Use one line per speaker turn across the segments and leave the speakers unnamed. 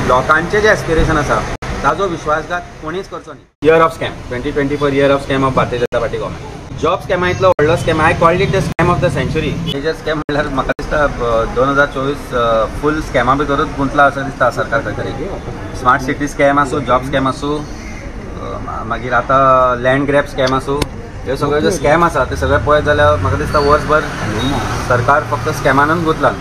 लोकांचें जें एस्पिरेशन आसा ताजो विश्वासघात कोणीच करचो न्ही. Year of scam 2024 year of scam of Bharatiya Janata Party government. Job स्कॅमा इतलो व्हडलो scam, I called it the scam of the century. Major scam म्हणल्यार म्हाका दिसता 2024 फूल स्कॅमा भितरूच गुंतला अशें दिसता सरकार खंय तरी. स्मार्ट सिटी स्कॅम आसूं, जॉब स्कॅम आसूं, मागीर आतां लँड ग्रॅब स्कॅम आसूं, ह्यो सगळ्यो ज्यो स्कॅम आसा ते सगळे पळयत जाल्यार म्हाका दिसता वर्सभर सरकार फक्त स्कॅमानूच गुंतलां.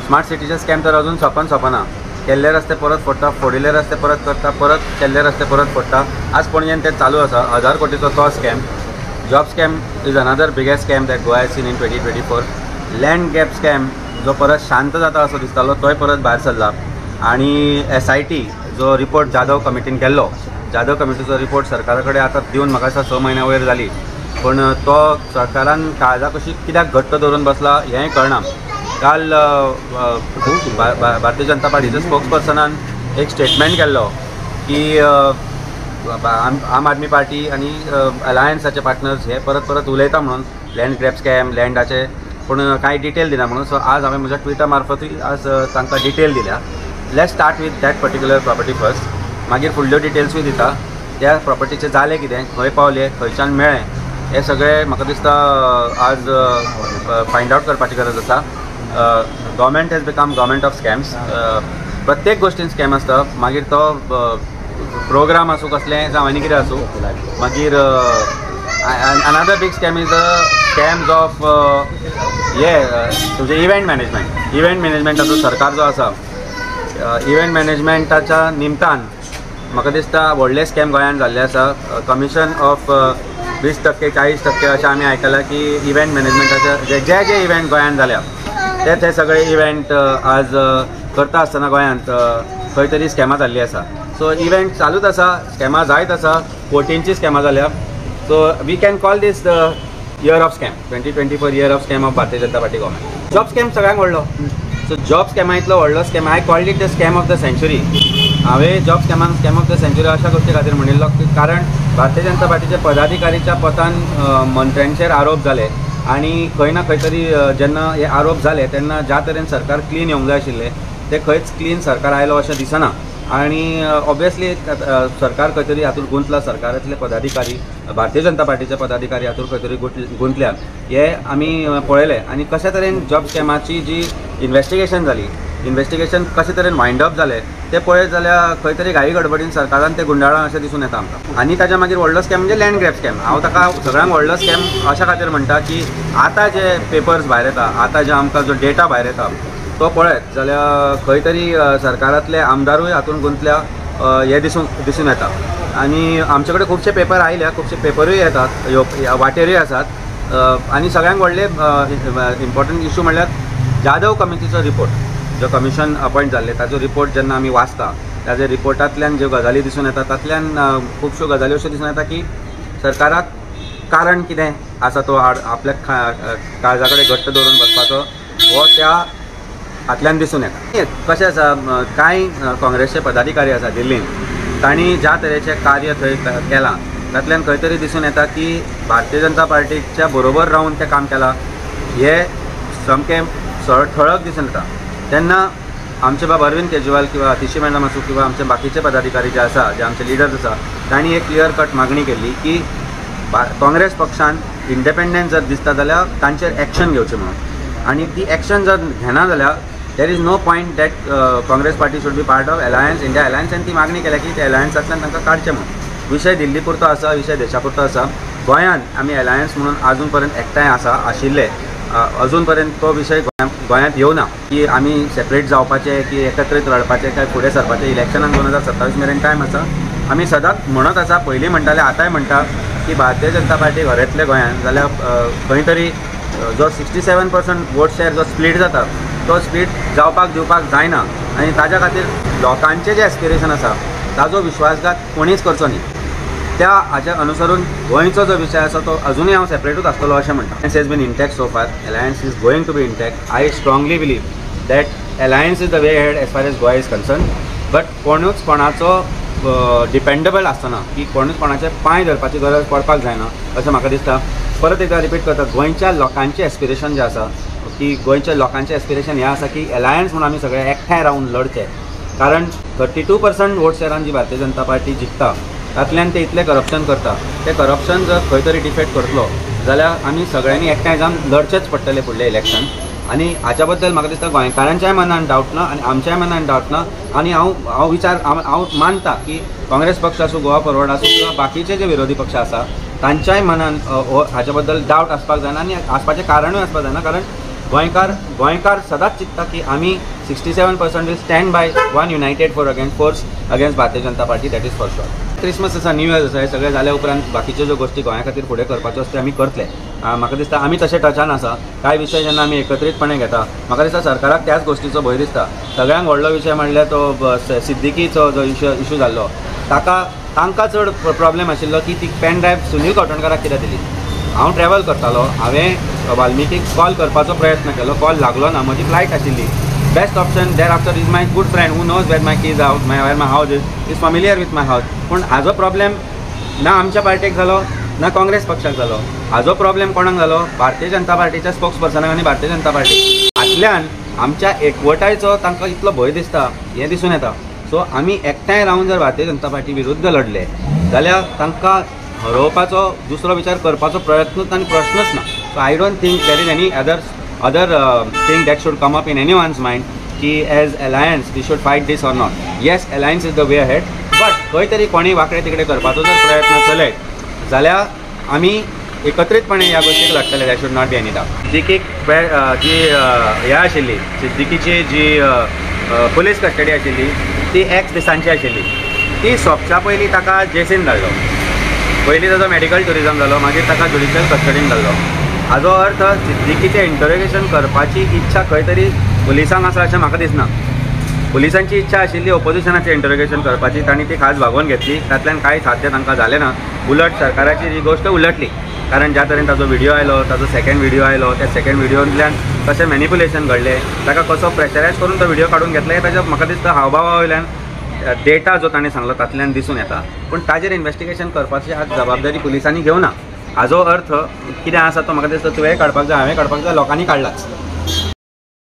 स्मार्ट सिटीचे स्कॅम तर अजून सोंपना, केल्ले रस्ते परत फोडटा, फोडिल्ले रस्ते परत करता, परत केल्ले रस्ते परत फोडटा. आज पणजेन तें चालू आसा, 1000 कोटीचो तो scam. Job scam is another biggest scam that Goa has seen in 2024. Land grab scam जो परत शांत जाता असो दिसतालो तोय परत भायर सरला. आनी SIT जो रिपोर्ट जाधव कमिटीन केल्लो, जाधव कमिटीचो रिपोर्ट सरकारा कडेन आतां दिवन म्हाका दिसता 6 म्हयन्या वयर जाली, पूण तो सरकारान काळजा कशी कित्याक घट्ट धरून बसला हेंय कळना. काल भारतीय जनता पार्टीच्या स्पोक्स पर्सनान एक स्टेटमेंट केल्लो की आम आदमी पार्टी आनी अलायन्साचे पार्टनर्स हे परत परत उलयता म्हणून लँड ग्रॅब स्कॅम लँडाचे, पूण कांय डिटेल दिना म्हणून. सो आज हांवें म्हज्या ट्विटर मार्फतूय आज तांकां डिटेल दिल्या. Let's start with that particular property first, मागीर फुडल्यो डिटेल्सूय दिता. त्या प्रॉपर्टीचें जालें कितें, खंय पावलें, खंयच्यान मेळ्ळें, हें सगळें म्हाका दिसता आज फायंड आवट करपाची गरज आसा. Government has become government of scams. प्रत्येक गोश्टीन स्कॅम आसता, मागीर तो प्रोग्राम आसूं कसलें जावं आनी कितें आसूं. मागीर another big scam is the scams of हे तुमचें इव्हेंट मॅनेजमेंट. इव्हेंट मॅनेजमेंटाचो सरकार जो आसा, इव्हेंट मॅनेजमेंटाच्या निमतान म्हाका दिसता व्हडले स्कॅम गोंयांत जाल्ले आसा. कमिशन ऑफ 20% 40% अशें आमी आयकलां की इव्हेंट मॅनेजमेंटाचे जे जे इव्हेंट गोंयांत जाल्या ते ते सगळे इव्हेंट आज करता आसतना गोंयांत खंय तरी स्कॅमां जाल्लीं आसा. सो इव्हेंट चालूच आसा, स्कॅमां जायत आसा, कोटींची स्कॅमां जाल्या. So we can call this the year of scam 2024 year of scam of Bharatiya Janata Party government. Job scam सगळ्यांक व्हडलो. सो जॉब स्कॅमा इतलो व्हडलो scam, I called it the scam of the century. हांवें जॉब स्कॅमान scam of the century अशा गोश्टी खातीर म्हणिल्लो कारण भारतीय जनता पार्टीच्या पदाधिकारीच्या पतान मंत्र्यांचेर आरोप जाले आनी खंय ना खंय तरी जेन्ना हे आरोप जाले तेन्ना ज्या तरेन सरकार क्लीन येवंक जाय आशिल्लें तें खंयच क्लीन सरकार आयलो अशें दिसना. आनी ऑब्वियसली सरकार खंय तरी हातूंत गुंतला, सरकारांतले पदाधिकारी भारतीय जनता पार्टीचे पदाधिकारी हातूंत खंय तरी गुंतल्या हे आमी पळयलें. आनी कशा तरेन जॉब स्कॅमाची जी इन्वेस्टिगेशन जाली, इन्वेस्टिगेशन कशे तरेन वायंड अप जालें तें पळयत जाल्यार खंय तरी घाई गडबडीन सरकारान तें गुंडाळां अशें दिसून येता आमकां. आनी ताच्या मागीर व्हडलो स्कॅम म्हणजे लँड ग्रॅब स्कॅम. हांव ताका सगळ्यांक व्हडलो स्कॅम अशा खातीर म्हणटा की आतां जे पेपर्स भायर येता, आतां जे आमकां जो डेटा भायर येता तो पळयत जाल्यार खंय तरी सरकारांतले आमदारूय हातूंत गुंतल्या हें दिसून येता. आनी आमचे कडेन खुबशे पेपर आयल्या, खुबशे पेपरूय येतात, वाटेरूय आसात. आनी सगळ्यांक व्हडले इम्पॉर्टंट इशू म्हणल्यार जाधव कमिटीचो रिपोर्ट, जो कमिशन अपॉयंट जाल्लें ताजो रिपोर्ट जेन्ना आमी वाचता ताजे रिपोर्टांतल्यान ज्यो गजाली दिसून येता तातल्यान खुबश्यो गजाली अश्यो दिसून येता की सरकाराक कारण कितें आसा तो आपल्या काळजा कडेन घट्ट दवरून बसपाचो हो त्या हातल्यान दिसून येता. कशें आसा, कांय काँग्रेसचे पदाधिकारी आसा दिल्लीन, तांणी ज्या तरेचें कार्य थंय केलां तातल्यान खंय तरी दिसून येता की भारतीय जनता पार्टीच्या बरोबर रावन तें काम केलां हें सामकें ठळक दिसून येता. तेन्ना आमचे बाब अरविंद केजरीवाल किंवा अतिशी मॅडम आसूं किंवा आमचे बाकीचे पदाधिकारी जे आसा, जे आमचे लिडर्स आसा, तांणी एक क्लियर कट मागणी केल्ली की काँग्रेस पक्षान इंडिपेंडंट जर दिसता जाल्यार तांचेर एक्शन घेवचें म्हणून. आनी ती एक्शन जर घेना जाल्यार there is no point that Congress party should be part of alliance, India alliance. आनी ती मागणी केल्या की त्या अलायन्सांतल्यान तांकां काडचें म्हणून. विशय दिल्ली पुरतो आसा, विशय देशा पुरतो आसा. गोंयांत आमी अलायन्स म्हणून आजून पर्यंत एकठांय आसा आशिल्ले, अजून पर्यंत तो विशय गोंयांत येवना की आमी सेपरेट जावपाचे की एकत्रीत लढपाचे काय फुडें सरपाचें. इलेक्शनाक 2027 मेरेन टायम आसा. आमी सदांच म्हणत आसा, पयलीं म्हणटाले आतांय म्हणटा की भारतीय जनता पार्टी घरांतले गोंयांत जाल्यार खंय तरी जो 67% वोट शेअर जो स्प्लीट जाता तो स्प्लीट जावपाक दिवपाक जायना. आनी ताज्या खातीर लोकांचें जें एस्पिरेशन आसा ताजो विश्वासघात कोणीच करचो न्ही. त्या हाच्या अनुसरून गोंयचो जो विशय आसा तो अजुनूय हांव सेपरेटूच आसतलो अशें म्हणटा. Alliance has been intact so far, alliance is going to be intact. I strongly believe that alliance is the way ahead as far as Goa is concern. But कोणूच कोणाचो डिपेंडेबल आसतना की कोणूच कोणाचे पांय धरपाची गरज पडपाक जायना अशें म्हाका दिसता. परत एकदा रिपीट करता, गोंयच्या लोकांचें एस्पिरेशन जें आसा की गोंयच्या लोकांचें एस्पिरेशन हें आसा की अलायन्स म्हणून आमी सगळे एकठांय रावन लढचे. कारण 32% वोट शेरान जी भारतीय जनता पार्टी जिखता तातल्यान ते इतलें करप्शन करता, तें करप्शन जर खंय तरी डिफेक्ट करतलो जाल्यार आमी सगळ्यांनी एकठांय जावन लढचेंच पडटलें फुडलें इलेक्शन. आनी हाच्या बद्दल म्हाका दिसता गोंयकारांच्याय मनान डावट ना आनी आमच्याय मनान डावट ना. आनी हांव हांव विचार हांव मानता की काँग्रेस पक्ष आसूं, गोवा फॉरवर्ड आसूं किंवा बाकीचे जे विरोधी पक्ष आसा तांच्याय मनान हाच्या बद्दल डावट आसपाक जायना आनी आसपाचें कारणूय आसपाक जायना. कारण गोंयकार सदांच चिंतता की आमी 67% will stand by one united for against force against Bharatiya Janata Party, that is for sure. Christmas आसा, न्यू इयर आसा, हे सगळें जाल्या उपरांत बाकीच्यो ज्यो गोश्टी गोंया खातीर फुडें करपाच्यो आसा त्यो आमी करतले. म्हाका दिसता आमी तशें टचान आसा. कांय विशय जेन्ना आमी एकत्रीतपणे घेता म्हाका दिसता सरकाराक त्याच गोश्टीचो भंय दिसता. सगळ्यांत व्हडलो विशय म्हणल्यार तो सिद्दीकीचो जो इशू जाल्लो ताका तांकां चड प्रॉब्लेम आशिल्लो की ती पेन ड्रायव्ह सुनील कवठणकाराक कित्याक दिली. हांव ट्रॅवल करतालो, हांवें वाल्मिकीक कॉल करपाचो प्रयत्न केलो, कॉल लागलो ना, म्हजी फ्लायट आशिल्ली. Best option thereafter is my good friend who knows where my keys out, where my house is familiar with my house. पूण हाजो प्रॉब्लेम ना आमच्या पार्टीक जालो ना काँग्रेस पक्षाक जालो. हाजो प्रॉब्लेम कोणाक जालो? भारतीय जनता पार्टीच्या स्पोक्स पर्सनाक आनी भारतीय जनता पार्टी. हातल्यान आमच्या एकवटायचो तांकां इतलो भंय दिसता हें दिसून येता. सो आमी एकठांय रावन जर भारतीय जनता पार्टी विरुद्ध लढले जाल्यार तांकां हरोवपाचो दुसरो विचार करपाचो प्रयत्नूच आनी प्रश्नच ना. So I don't think there is any other thing that should come up in anyone's mind की as alliance we should fight this or not. Yes, alliance is the way ahead, but खंय तरी कोणी वांकडे तिकडे करपाचो जर प्रयत्न चलयत जाल्यार आमी एकत्रीतपणे ह्या गोश्टीक लढटले. That should not be any doubt. सिद्दीकीक जी हें आशिल्ली, सिद्दीकीची जी पुलीस कस्टडी आशिल्ली ती एक्स दिसांची आशिल्ली. ती सोंपच्या पयलीं ताका जेसीन धाडलो. पयलीं ताजो मेडिकल ट्युरिजम जालो, मागीर ताका ज्युडिशियल कस्टडीन धाडलो. हाजो अर्थ सिद्दीकीचें इंटरोगेशन करपाची इच्छा खंय तरी पुलिसांक आसा अशें म्हाका दिसना. पुलिसांची इच्छा आशिल्ली ओपोजिशनाचें इंटरोगेशन करपाची, तांणी ती खास भागोवन घेतली. तातल्यान कांय साध्य तांकां जालें ना. उलट सरकाराची ही गोश्ट उलटली, कारण ज्या तरेन ताजो व्हिडियो आयलो, ताजो सेकंड व्हिडियो आयलो, त्या सेकंड व्हिडियोंतल्यान कशें मॅनिपुलेशन घडलें, ताका कसो प्रेशरायज करून तो व्हिडियो काडून घेतलो हें ताच्या म्हाका दिसता हावभावा वयल्यान डेटा जो ताणें सांगलो तातल्यान दिसून येता. पूण ताजेर इन्वेस्टिगेशन करपाची आज जबाबदारी पुलिसांनी घेवना. हाजो अर्थ कितें आसा तो म्हाका दिसता तुवें काडपाक जाय, हांवें काडपाक जाय, लोकांनी काडलाच.